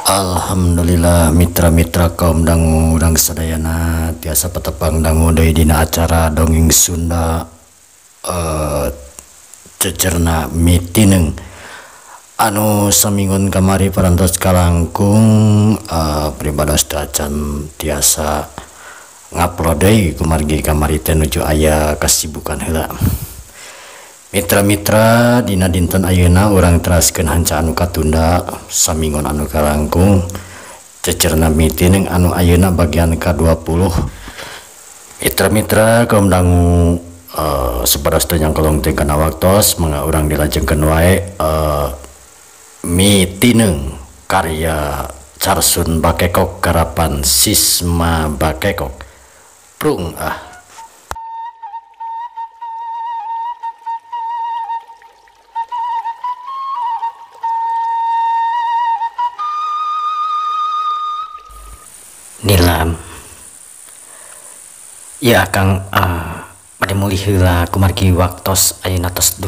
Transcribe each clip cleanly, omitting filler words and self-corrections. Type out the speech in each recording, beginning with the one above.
Alhamdulillah mitra-mitra kaum dangu urang sadayana tiasa patepang dangu deui dina acara dongeng Sunda cecerna mitineung anu saminggon kamari parantos kalangkung pribados teu acan tiasa ngupload deui kumargi kamari teh nuju aya kasibukan heula. Mitra-mitra dina dinten ayeuna urang teraskeun hanca anu katunda saminggon anu kalangkung cecerna mitineung anu ayeuna bagian ka-20. Mitra-mitra kaum dangu supados teu nyangkolong teh kana waktos mangga urang dilajengkeun wae mitineung karya Carsun Bakekok garapan Sisma Bakekok. Prung ah. Nilam ya Kang bade mulih heula kumargi waktos ayeuna tos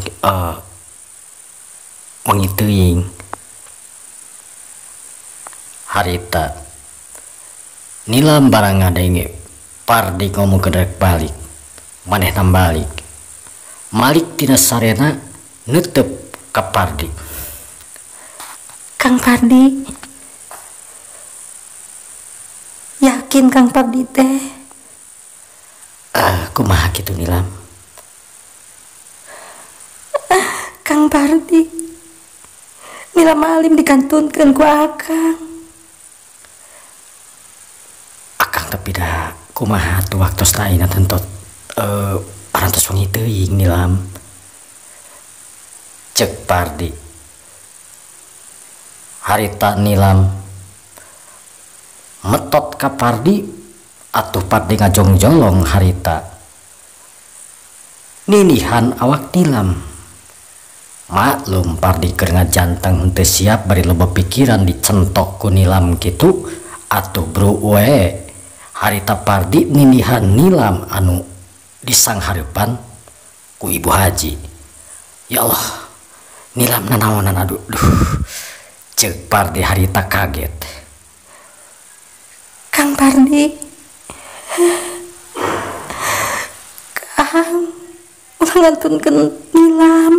wengi teuing harita. Nilam barang ngadenge Pardi ngomong rek balik manehna balik malik tina sarena neuteup ka Pardi. Kang Pardi, yakin Kang Pardi teh? Kumaha kitu Nilam? Kang Pardi, Nilam alim dikantunkeun ku Akang. Akang tapi dah kumaha tuh waktos lain tentot parantos wengi teuing Nilam. Cek Pardi. Harita Nilam metot ka Pardi atuh Pardi ngajongjolong harita ninihan awak Nilam. Maklum Pardi keur ngajanteng henteu siap bari loba pikiran dicentok ku Nilam kitu atuh bro we. Harita Pardi ninihan Nilam anu disanghareupan ku Ibu Haji. Ya Allah, Nilam nanaonan aduh duh. Ceuk Pardi harita kaget. Kang Pardi, Kang, ulah ngantunkeun Nilam.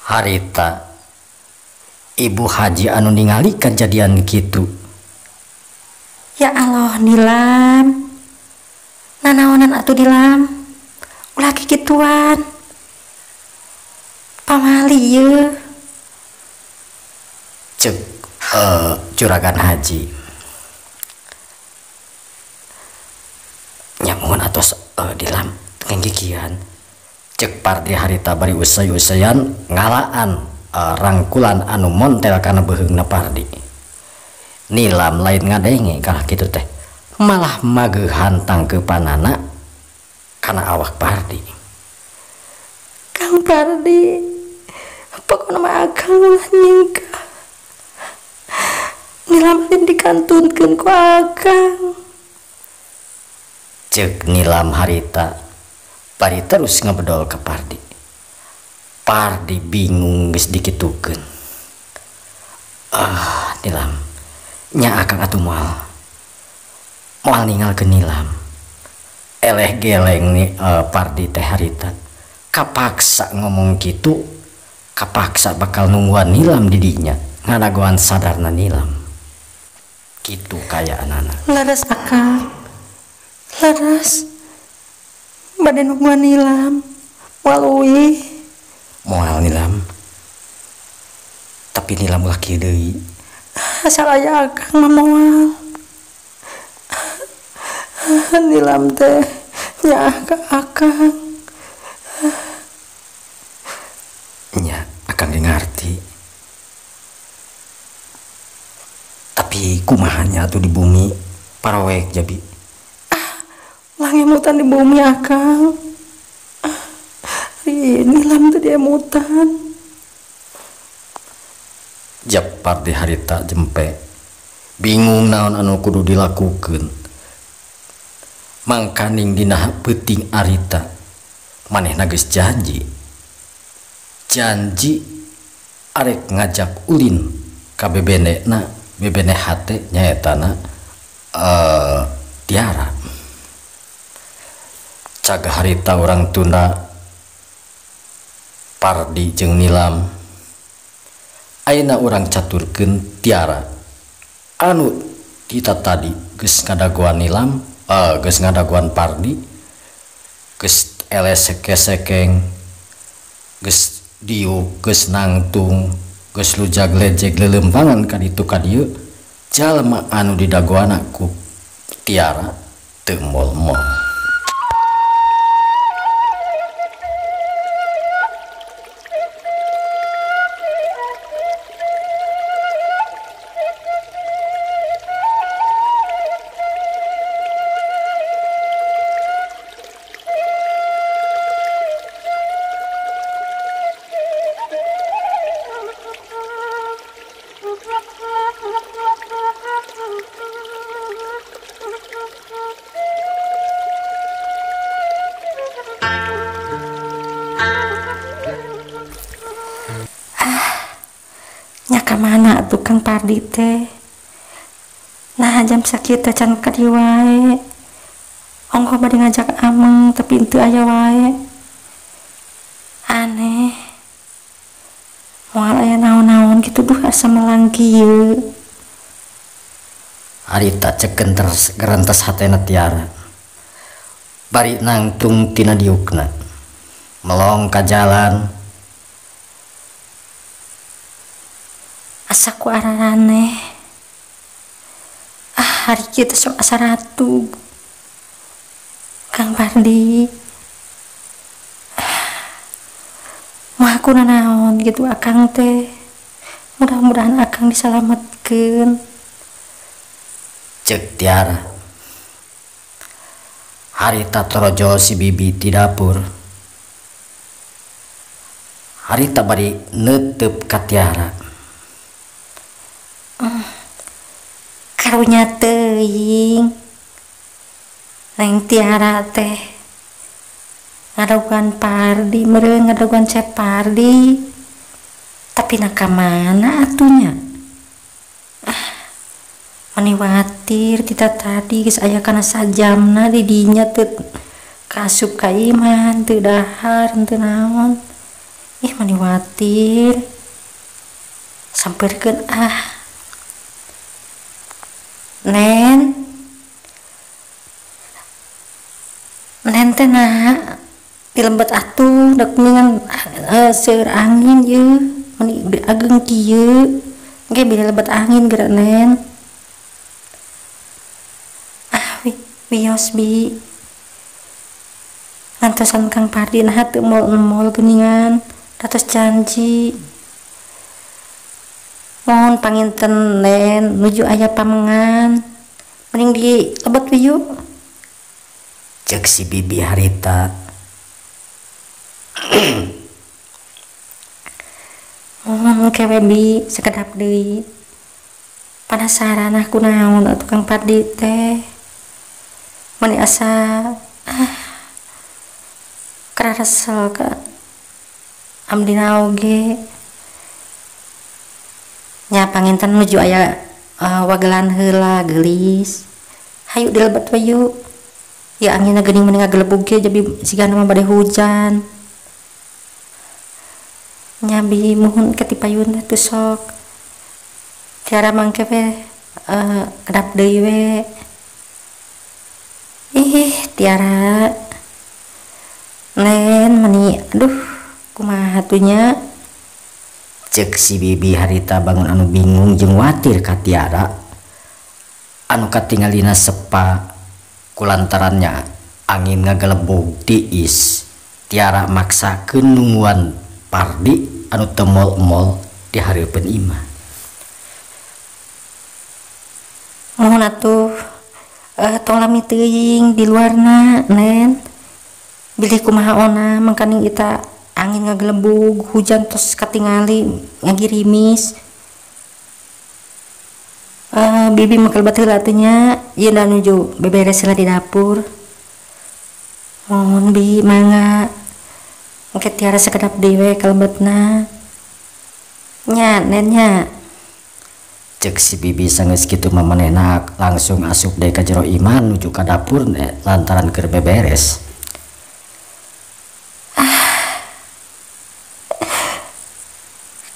Harita Ibu Haji anu ningali kejadian kitu. Ya Allah Nilam, nanaonan atuh Nilam, ulah kikituan, pamali ye. Cek juragan haji nyamun atos dilam tenggikian. Cek Pardi harita bari usai-usaian ngalaan rangkulan anu montel kana beuheungna Pardi. Nilam lain ngadenge kalah kitu teh malah mageuhan tangkeupanana kana awak Pardi. Kang Pardi, pokona mah akang ulah nyingkah. Nilam dikantunkeun ku Akang. Ceuk Nilam harita bari terus ngebedol ke Pardi. Pardi bingung geus dikitukeun. Ah, Nilam, nya Akang atuh moal. Moal ningalkeun Nilam. Eleh geleng nih Pardi teh harita. Kapaksa ngomong kitu, kapaksa bakal nungguan Nilam di dinya. Ngadagoan sadarna Nilam. Kitu kaya anak-anak. Leres Akang, leres. Bade nungguan Nilam, moal uih. Moal Nilam. Tapi Nilam ulah kieu deui. Asal aya Akang mah moal. Nilam teh nyaah ka Akang. Nya, Akang ge ngarti. Tapi kumahanya tuh di bumi parawek jabi. Ah, ulah ngemutan di bumi Akang. Ari Nilam teh diemutan. Jap Pardi harita jempe. Bingung naon anu kudu dilakukeun. Mangkaning dina peuting arita manehna geus janji. Janji Arek ngajak ulin ka bebene na bebene hate nyaetana Tiara. Cag harita urang tunda Pardi jeung Nilam. Ayeuna urang caturkeun Tiara anu kita tadi geus ngadagoan Nilam, geus ngadagoan Pardi, geus elesek-sekeng, geus diuk, geus nangtung, geus lujag lejeg lelempangan ka ditu ka dieu, jalma anu didagoana ku Tiara teu mol-mol. Mana tukang Pardi teh? Nah jam sakieu teh can ka dieu wae. Ongkoh bade ngajak ameng tapi henteu aya wae. Aneh. Moal aya naon-naon kitu duh asa melang kieu. Harita cek gerentas hatena Tiara. Bari nangtung tina diukna. Melong ka jalan. Asa ku araraneh. Ah, hari kieu teh sok asa ratug. Kang Pardi. Moal ku nanaon gitu akang teh. Mudah-mudahan akang disalametkeun. Cek Tiara. Harita torojol si bibi di dapur. Harita bari neuteup ka Tiara. Karunya teuing Neng Tiara teh ngadaguan Pardi meureun ngadaguan Cep Pardi, tapi na ka mana atunya? Meni watir kita tadi geus aya kana sajamna di dinya teu kasup ka imah teu dahar teu naon. Ih meni watir sampeurkeun ah. Nen, Nen teh nah dilembet atuh dek ningan seueur angin ieu meni ageng kieu engke bilih lebet angin geura Nen. Ah wios bi ngantosan Kang Pardi nah teu mol-mol geuningan datos janji. Mohon panginten Nen nuju aya pamengan mending di lebet wieu. Cek si bibi harita. Mohon kewe bi sekedap deui. Penasaran aku naon atuh Kang Pardi teh. Meni asa kararesel ka abdina oge. Nya panginten nuju aya wagelan heula geulis. Hayu dilebet we yuk. Ya anginna geuning meni ngagelebug ge jadi sigana mah bade hujan. Nya bi muhun ke ti payun teh sok. Tiara mangke we kedap deui we. Ih Tiara. Nen meni aduh kumaha atuh nya. Cek si bibi harita bangun anu bingung jeung watir ka Tiara anu katingalina sepa kulantarannya angin ngagelebug tiis. Tiara maksakeun nungguan Pardi anu teu mol-mol di hareupeun imah. Mohon atuh tong lami teuing di luarna Nen. Bilih kumaha ona mangkaning eta angin ngagelebug hujan tos katingali ngagirimis. Bibi mah kalebet heula atuh nya ieu da nuju beberes heula di dapur. Mohon bi mangga engke Tiara sakedap deui we kalebetna. Nya Nen nya. Cek si bibi sanggeus kitu mah manehna langsung asup deui ka jero imah nuju ka dapur lantaran keur beberes.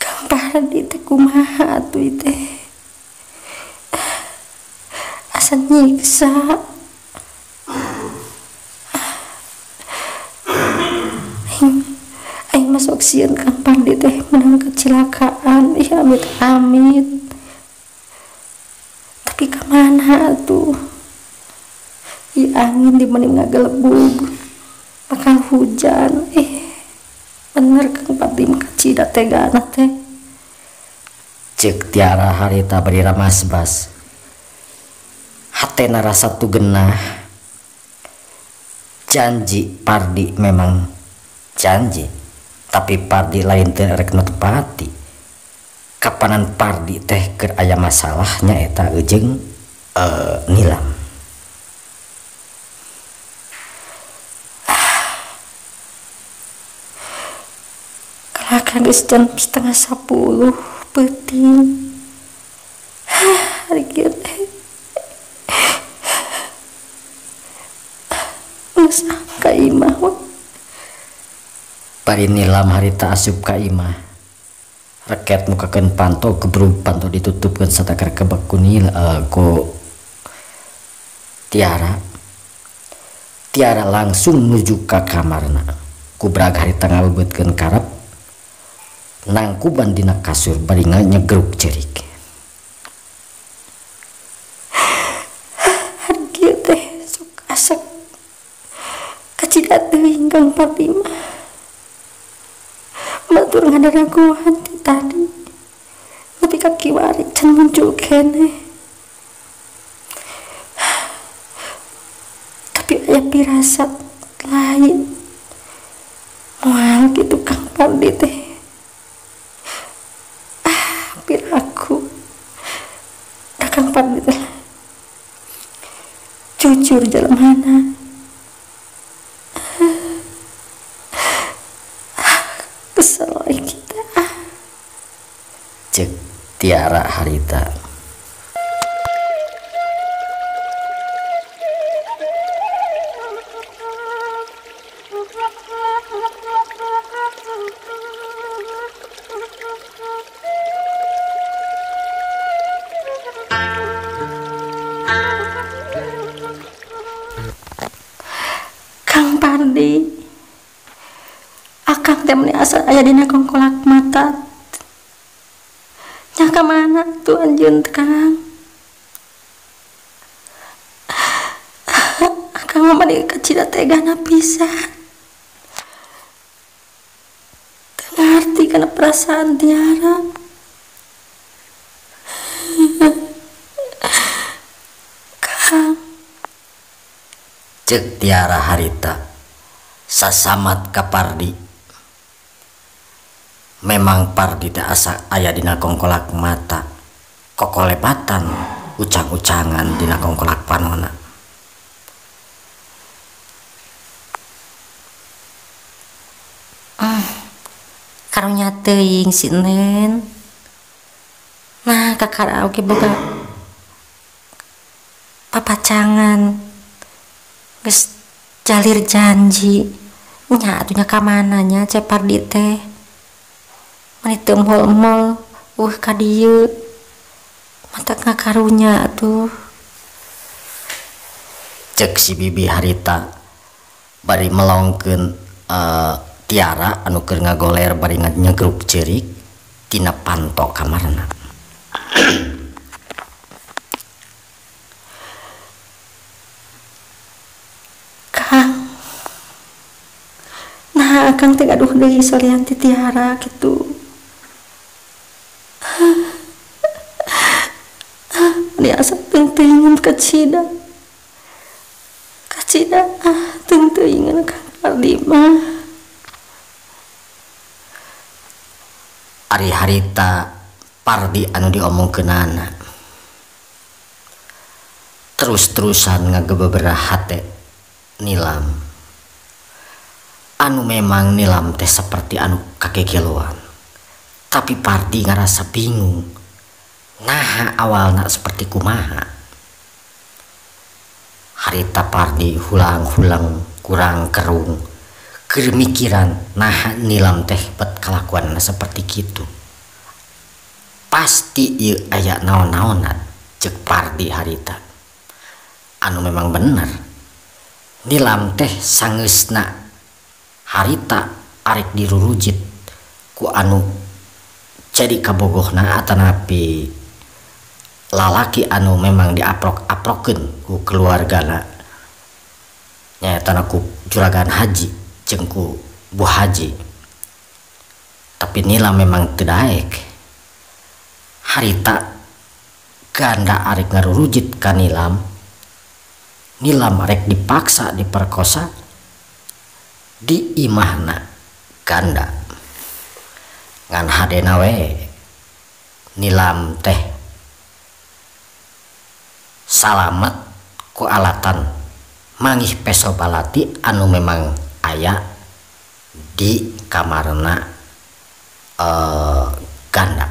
Kang Pardi teh kumaha atuh ieu teh? Asa nyiksa. Aing masuk sieun Kang Pardi teh menang kecelakaan. Ih amit-amit. Tapi ka mana atuh? Ih angin di meni ngagelebug. Bakal hujan. Bener Kang Pardi mah kacida tegana teh. Ceuk Tiara harita bari ramasbas. Hatena rasa tu genah. Janji Pardi memang janji, tapi Pardi lain teu rek netepati. Kapanan Pardi teh keur aya masalahnya eta jeung Nilam. Kalahkan geus jam 9:30 peuting. Hari kieu teh geus ka imah we. Bari Nilam harita asup ka imah. Reket mukakeun panto gebrug panto ditutupkeun satakar kebek ku ku Tiara. Tiara langsung nuju ka kamarna. Kubrag harita ngalebeutkeun karep nangkuban dina kasur bari nyegruk ceurik. Hari kieu teh sok asa kacida teuing Kang Pardi mah. Batur ngadaraguan ti tadi. Tapi kaki wari can muncul keneh. Tapi aya pirasat lain. Moal kitu Kang Pardi teh. Piraku. Da Kang Pardi teh jujur jalan mana. Kesel kita. Cek Tiara harita. Kang Pardi, akang teh meuni asa aya dina kongkolak mata. Nya ka mana tuh anjeun Kang? Akang mah meuni kacida tegana pisan. Teu ngarti kana perasaan Tiara. Kang. Ceuk Tiara harita sasamat ka Pardi. Memang Pardi teh asa aya dina kongkolak mata, kokolepatan ucang-ucangan dina kongkolak panona. Karunya teuing si Nen. Nah, kakara oge boga papacangan. Geus jalir janji. Nya atuh nya ka mana nya Cep Pardi teh? Meni teu mol-mol ka dieu. Mata ngakarunya atuh. Cek si bibi harita bari melongkeun Tiara anu keur ngagoler bari nyegruk ceurik tina panto kamarna. Kang. Nah, Akang teh gaduh deui salian ti Tiara kitu. Di asa teuing kacida. Kacida teuing Kang Pardi mah. Ari harita Pardi anu diomongkeunana terus-terusan ngagebeberah hate Nilam. Anu memang Nilam teh seperti anu kakegeloan. Tapi Pardi ngarasa bingung. Naha awalna seperti kumaha. Harita Pardi hulang-hulang kurang kerung. Keur mikiran naha Nilam teh bet kalakuanna seperti kitu. Pasti ieu aya naon-naonan ceuk Pardi harita. Anu memang bener. Nilam teh sangeusna harita arek dirurujit ku anu jadi kabogohna atanapi lalaki anu memang diaprok-aprokeun ku keluargana nyaeta ku juragan haji jeung ku Bu Haji. Tapi Nilam memang teu daek. Harita ganda arek ngarurujit ka Nilam. Nilam arek dipaksa diperkosa di imahna ganda. Ngan hadena we Nilam teh salamet ku alatan mangih peso balati anu memang aya di kamarna ganda.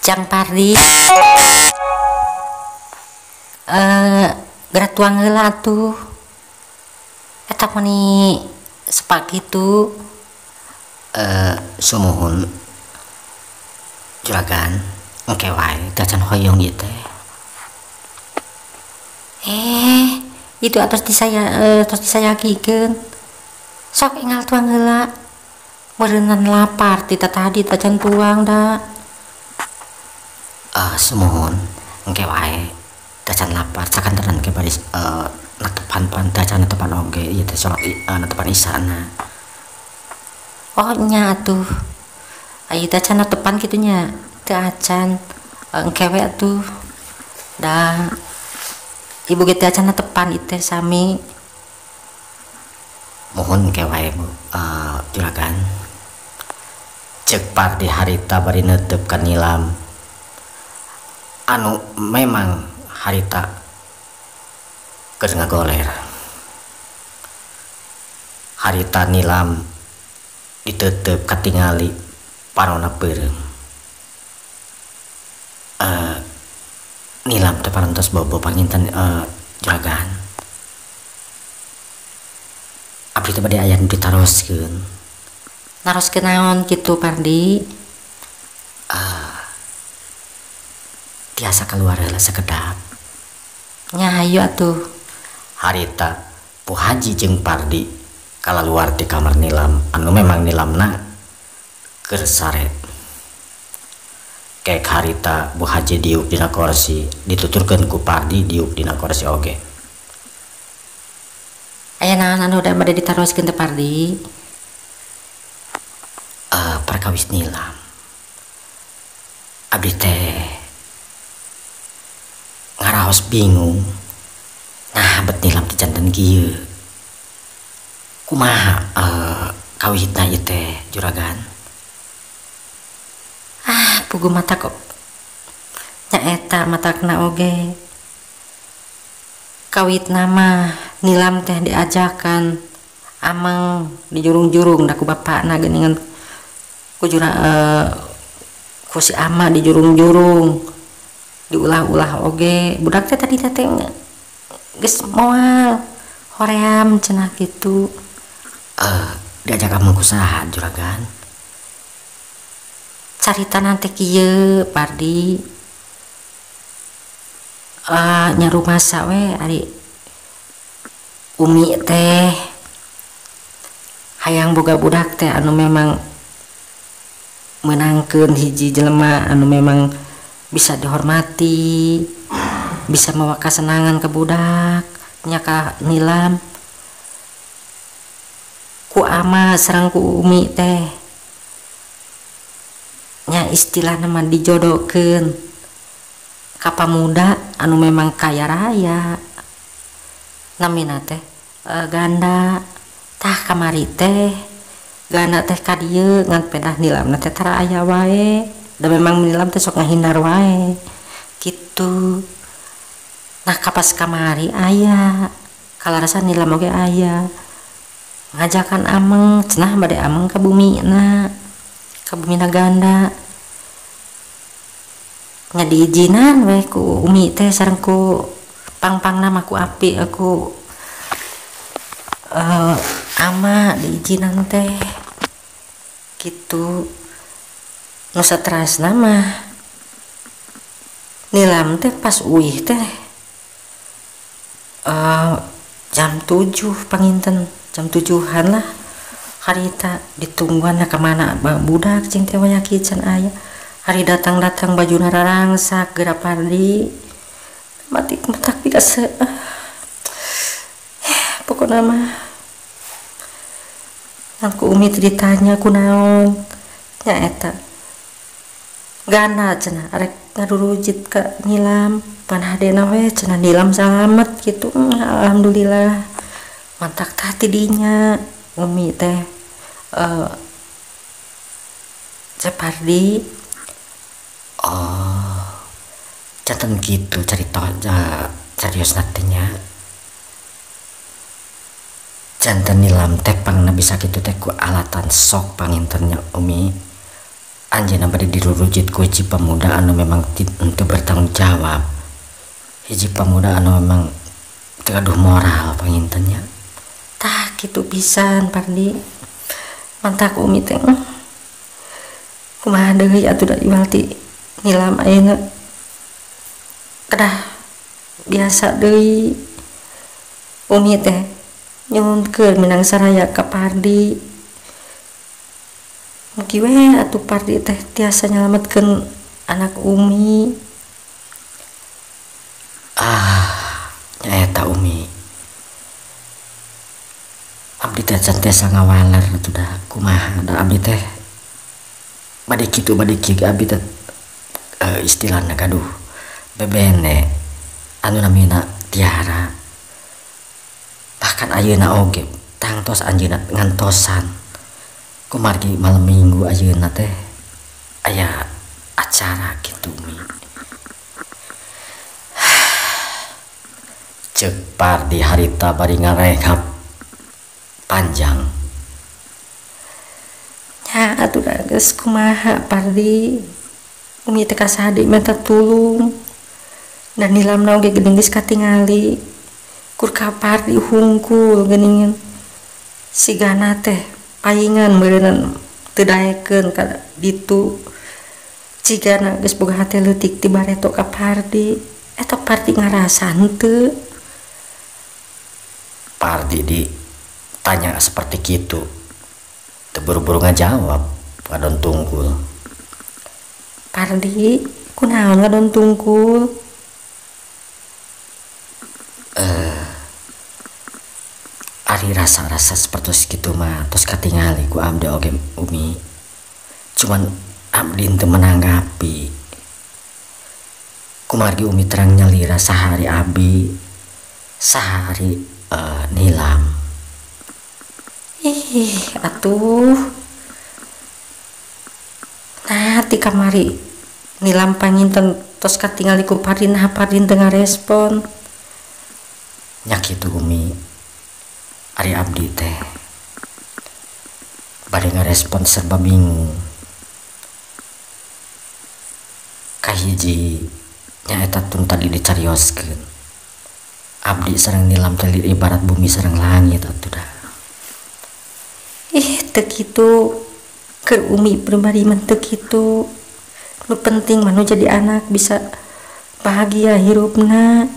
Jang Pardi, geura tuang heula atuh. Eta meni sepak kitu. Sumuhun juragan engke wae teh can hoyong ieu teh. Itu atos disaya tos disayagikeun. Sok enggal tuang heula. Meureunnan lapar ti tadi teh can tuang da. Sumuhun engke wae teh can lapar sakantenan ke baris netepan pan teh can netepan oge ieu teh salat netepan isana. Oh nya atuh. Ai teh can netepan kitu nya teu acan engke we atuh. Da ibu ge teh acan netepan ieu teh sami. Mohon engke wae Bu juragan. Ceuk Pardi harita bari neuteup ka Nilam. Anu memang harita keur ngagoler. Harita Nilam diteuteup katingali parona peureum. Nilam teh parantos bobo panginten juragan. Abdi teh bade aya nu ditaroskeun. Naroskeun naon kitu Pardi? Tiasa keluar heula sakedap. Nya hayu atuh. Harita Bu Haji jeung Pardi kalaluar ti kamar Nilam anu memang Nilamna keur sare. Kek harita Bu Haji diuk dina kursi dituturkeun ku Pardi diuk dina kursi oge. Aya naon anu da bade ditaroskeun teh Pardi? Perkawis Nilam. Abdi teh ngaraos bingung. Nah bet Nilam teh janten kieu. Kumaha kawitna ieu teh juragan? Ah, pugu mata kok. Nyaeta matakna oge. Kawitna mah Nilam teh diajakan ameng dijurung-jurung da ku bapakna geuningan ku jura ku si ama dijurung-jurung. Diulah-ulah oge budak teh tadi teh geus moal hoream cenah kitu. Diajak ameng ku saha juragan? Carita nanti kieu Pardi. Nya rumasa we ari Umi teh hayang boga budak teh anu memang menangkeun hiji jelema anu memang bisa dihormati, bisa mawa kasenangan ke budak, nya ka Nilam. Ku ama sareng ku Umi teh nya istilahna mah dijodohkeun. Ka pamuda anu memang kaya raya namina teh Ganda. Tah kamari teh Ganda teh ka dieu ngan pedah nilamna teh tara aya wae. Da memang nilam teh sok ngahindar wae kitu. Nah kapas kamari aya kalarasan nilam oge aya ngajakan ameng cenah bade ameng ka bumina, ka bumina Ganda. Nya diizinan we ku umi teh sareng ku pangpangna mah ku api ku ama diizinan teh kitu. Nu saterasna mah nilam teh pas uih teh jam 7 panginten, jam 7-an lah harita ditungguan ka mana budak cing teh wayaki can aya. Hari datang-datang bajuna rarangsak geura Pardi mati matak pikase. Pokona mah ku umi teh ditanya kunaon nya eta Ganda cenah arek ngarurujit ka nilam pan hadena we cenah nilam salamet kitu. Alhamdulillah mantak tah ti dinya umi teh Ceu Pardi. Oh janten kitu carita cariosna teh nya. Janten nilam teh pangna bisa kitu teh ku alatan sok panginten nya umi. Anjeunna bade dirurujit ku hiji pamuda anu memang teu bertanggung jawab, hiji pamuda anu memang teu gaduh moral panginten nya. Tah kitu pisan Pardi mantak umi teh kumaha deui atuh da iwal ti nilam ayeuna kedah biasa deui. Umi teh nyuhunkeun minang saraya ka Pardi. Mugi we atuh Pardi teh tiasa nyalametkeun anak umi. Ah nyaeta umi abdi teh can tiasa ngawaler atuh da kumaha da abdi teh bade kitu bade kieu abdi teh istilahna gaduh bebene anu namina Tiara. Bahkan ayeuna oge tangtos anjeunna ngantosan kumargi malam minggu ayeuna teh aya acara kitu umi. Ceuk Pardi harita bari ngarehap panjang. Nya atuh da geus kumaha Pardi umi teh ka sahadi minta tulung dan nilamna oge geuning geus katingali kur ka Pardi hungkul geuningan sigana teh paingan meureunnan teu daekeun ka ditu. Cigana geus boga hate leutik ti bareto ka Pardi eta Pardi ngarasa henteu. Pardi ditanya seperti kitu teu buru-buru ngajawab ngadon tungkul. Pardi kunaon ngadon tungkul? Ari rasa-rasa seperti kitu mah tos katingali ku abdi oge umi. Cuman abdi teu menanggapi. Kumargi umi terang nyalira sahari abi sahari nilam. Ih atuh nah ti kamari nilam panginten tos katingali ku Pardi nah Pardi teu ngarespon. Nya kitu umi ari abdi teh bade ngarespon serba bingung. Kahiji nyaeta tun tadi dicarioskeun abdi sareng nilam teh ibarat bumi sareng langit atuh dah. Ih teu kitu keur umi pribadi mah teu kitu. Nu penting mah nu jadi anak bisa bahagia hirupna,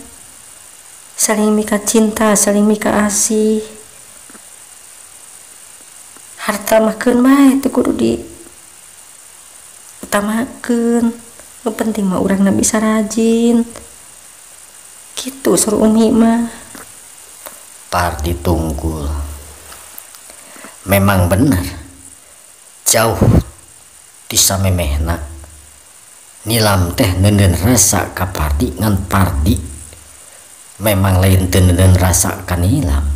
saling mika cinta, saling mika asih. Harta mah keun bae teu kudu diutamakeun. Nu penting mah urangna bisa rajin. Kitu suruh umi mah. Pardi tunggul. Memang benar jauh ti samemehna Nilam teh neundeun rasa ka Pardi ngan Pardi memang lain teu neundeun rasa ka Nilam.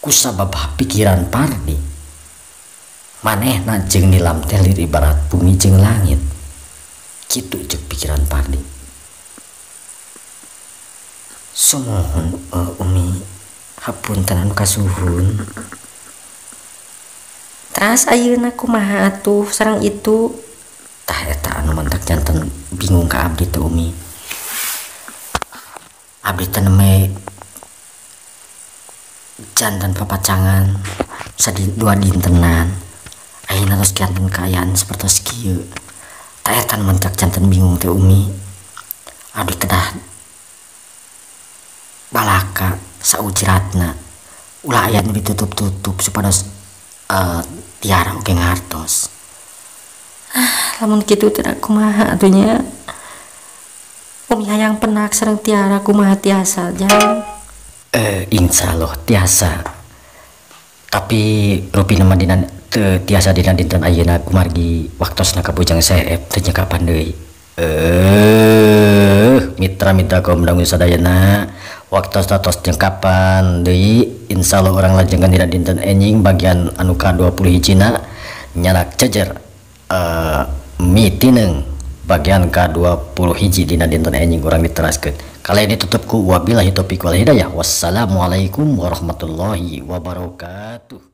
Kusabab pikiran Pardi manehna jeung Nilam teh lir ibarat bumi jeung langit. Kitu jeung pikiran Pardi. Sumuhun Umi, hapunten anu kasuhun. Teras ayeuna kumaha atuh sareng itu? Tah eta anu mantak janten bingung ka abdi teh Umi. Abdi teh nembe janten papacangan sadi dua dintenan. Ayeuna tos janten kaayaan sapertos kieu. Tah eta anu mantak janten bingung teh Umi. Abdi kedah balaka saujratna. Ulah aya nu ditutup-tutup supados Tiara oge ngartos. Ah, lamun kitu teh kumaha atuh nya? Umi hayang penak sareng Tiara kumaha tiasa jang? Insyaallah tiasa. Tapi rupina mah dina teu tiasa dina dinten ayeuna kumargi waktosna ka Bujang Seep teu nyekapan deui. Mitra-mitra kaum dangu sadayana waktosna tos nyekapan deui. Insyaallah urang lajengkeun dina dinten enjing bagian anu ka-20 hijina nyanak cejer mitineung bagian ka-20 hiji dina dinten enjing urang diteraskeun. Kali ini tutup ku wabillahi taufiq wal hidayah. Wassalamualaikum warahmatullahi wabarakatuh.